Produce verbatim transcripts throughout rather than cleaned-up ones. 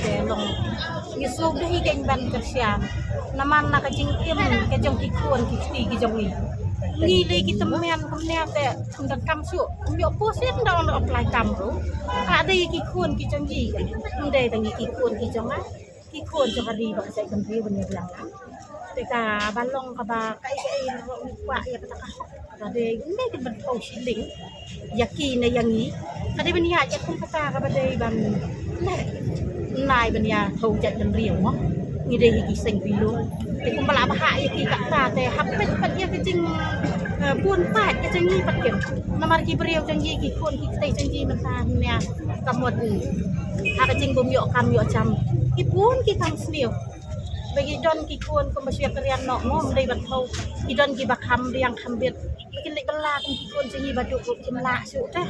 Te long ngi sngewdei kein ban kyrshan namar na ka jingim ka jong ki khun ki kti ki jong ngi. Ngi lei ki tymmen kumne te ym donkam shuh, ym ïoh post, ym da ong apply kam ruh. Ka dei ki khun ki jong ngi, ym dei tang ki khun ki jong nga, ki khun jong ka ri bad ka jaitbynriew ban ïa biang. Te kaba long kaba kaei kaei ruh ngi kwah ïa kata ka hok. Kaba dei ym dei ban pynbeit shiliang ïa ki ne ïa ngi. Ka dei ban ïaid kum kata kaba dei ban leh nai ban ïa thoh jaitbynriew mo. Ngi dei hi ki seng pilo. Te kumba la bha ïa ki kata te hap peit pat ïa ka jing, eh, bun pat ka jong ngi pat kem. Namar ki briew jong ngi, ki khun ki kti jong ngi mynta hynne ka mut ha ka jing bym ïoh kam ïoh jam, ki bun ki kam sniew. Ba ki don ki khun kumba shu ïa kren noh mo, ym dei ban thoh. Ki don kiba kham biang kham bit. Ba kin leit bylla kum ki khun jong ngi ba duk ruh kim lah shuh te.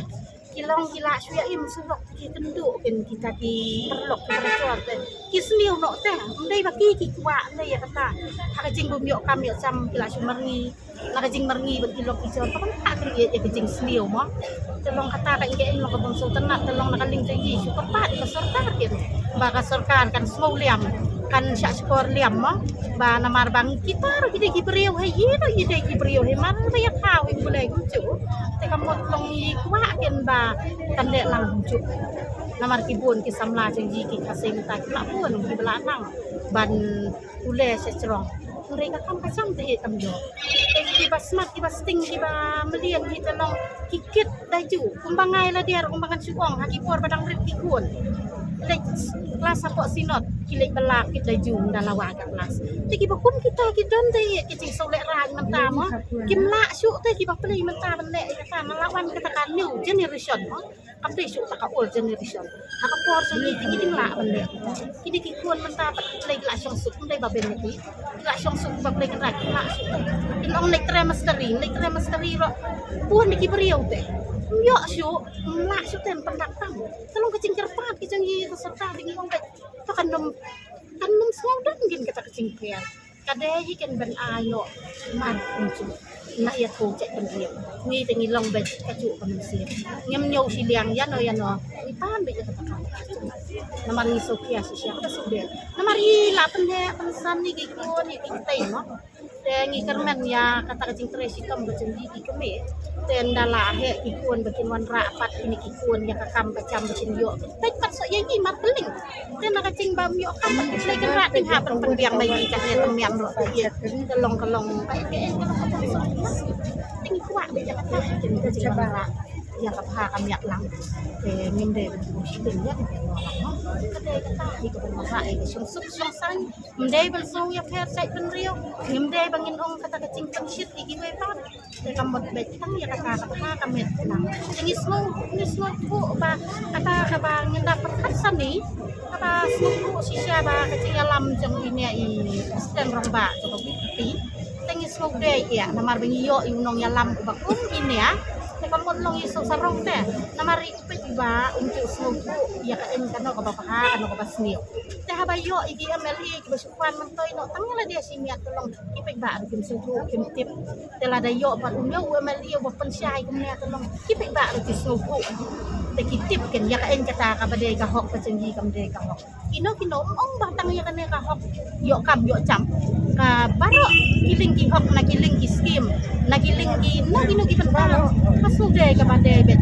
Ki long ki lah shuh ïa im surok, ki kynduh kin kita ki paralok ki parajor te. Ki sniew noh te. Ym dei ba ki ki kwah, ym dei ïa kata. Ha ka jing bym ïoh kam ïoh jam ki lah shu marngi. Na ka jingmarngi bad ki lok ki jor, ka ban ka create ïa ka jingsniew mo. Te long kata ka ïing ka im long ka bym sngewtynnat, te long na ka liang jong ngi shu kyrpad ïa ka sorkar kin, ba ka sorkar kan sngewliam, kan shah shkor liam mo. Ba namar ba ngi kita ruh ki dei ki briew hi, ïa ruh ki dei ki briew hi, mar ba ïa thaw hi, Blei kumjuh. Te ka mut long ngi kwah kin ba kan leh lang kumjuh. Namar ki bun ki samla jong ngi ki Khasi mynta ki la bun kiba la nang ban pule sha jrong. Hynrei ka kam ka jam te ïeit kam ïoh. Te kiba smat, kiba sting, kiba mlien, ki te long ki kit da ju. Kumba ngai la der, kumba ngan shu ong, ha ki por ba dang rit ki khun. Leit klas hapoh Synod, ki leit bylla kit da ju, ynda la wah ka klas. Te kiba kum kita ki don te ïeit ki jingsngewlehrain mynta mo. Kim lah shuh te kiba plie mynta ban leh ïa kata, na la wan kata ka new generation mo. Kam dei shuh ta ka old generation. Ha ka por jong ngi te ngi dang lah ban leh. Kine ki khun mynta pat ki la shong suk, ym dei ba ben ïa ki. Ki la shong suk ba Blei kynrad, ki lah suk. Kin ong leit trei masteri, leit trei masteri ruh bun ki briew te. Ym ïoh shuh, ym lah shuh te, ym pyndap tam. Ka long ka jingkyrpad ka jong ngi ka sorkar, ngi ong beit. To kan ym, kan ym sngewdon kin kata ka jingpher. Ka dei hi ken ban ai noh man kumjuh. Na ïa thoh jaitbynriew. Ngi te ngi long beit kajuh ka mynsiem. Ngim ñiew shiliang ïano ïano. Ngi pan beit ïa kata ka. Namar ngi sngewkhia shisha kata shu dei. Namar i la pynheh pynsan ïa ki khun ïa ki kti mo. Te ngi kyrmen ïa kata ka jingtrei shitom ka jong ngi ki kmie. Te ynda la heh ki khun ba kin wanrah pat kine ki khun ïa ka kam ka jam ba kin ïoh. Peit pat shu ïa ngi mar kylliang. Te na ka jingba ym ïoh kam, Blei kynrad, te hap ban pynbiang ba ïa ka heh tymmen ruh te ïeit. Ka long, ka long ba ïa ka ïeit ka long ka pynshong. Te ngi kwah ba ïa kata ka jingba ïa ka bha ka miat lang. Te ngim dei ban pynshong ïa ka ïeit lang. Ka dei kata hi ka ban ba ïa ka shong suk shong saiñ. Ngim dei ban sngew ïapher jaitbynriew. Ngim dei ba ngin ong kata ka jingpynshit ïa kiwei pat. Te ka mut beit tang ïa kata ka bha ka miat lang. Te ngi sngew, ngi sngewthuh ba kata kaba ngin da pyrkhat sani, kaba sngewthuh shisha ba ka jingïalam jong ine i President Rangbah jong ka V P P. Te ngi sngewdei ïa namar ba ngi ïoh i u nongïalam uba kum ine. Te ka mut long i sngewsarong te namar i peit ba um ju sngewthuh ïa ka em kano kaba bha kano kaba sniew. Te haba ïoh i ki M L A kiba shu wan myntoi noh tang ïa lade shi miat te long ki paidbah ruh kim sngewthuh kim tip. Te lada ïoh pat une u M L A uba pynshai kumne te long ki paidbah ruh ki sngewthuh. Te ki tip ken ïa ka em kata kaba dei ka hok, ka jong ngi kam dei ka hok. Kino kino ym ong ba tang ïa kane ka hok ïoh kam ïoh jam. Ka baroh ki liang ki hok na ki liang ki skim na ki liang ki, na kino ki bynta ka shu dei kaba dei beit.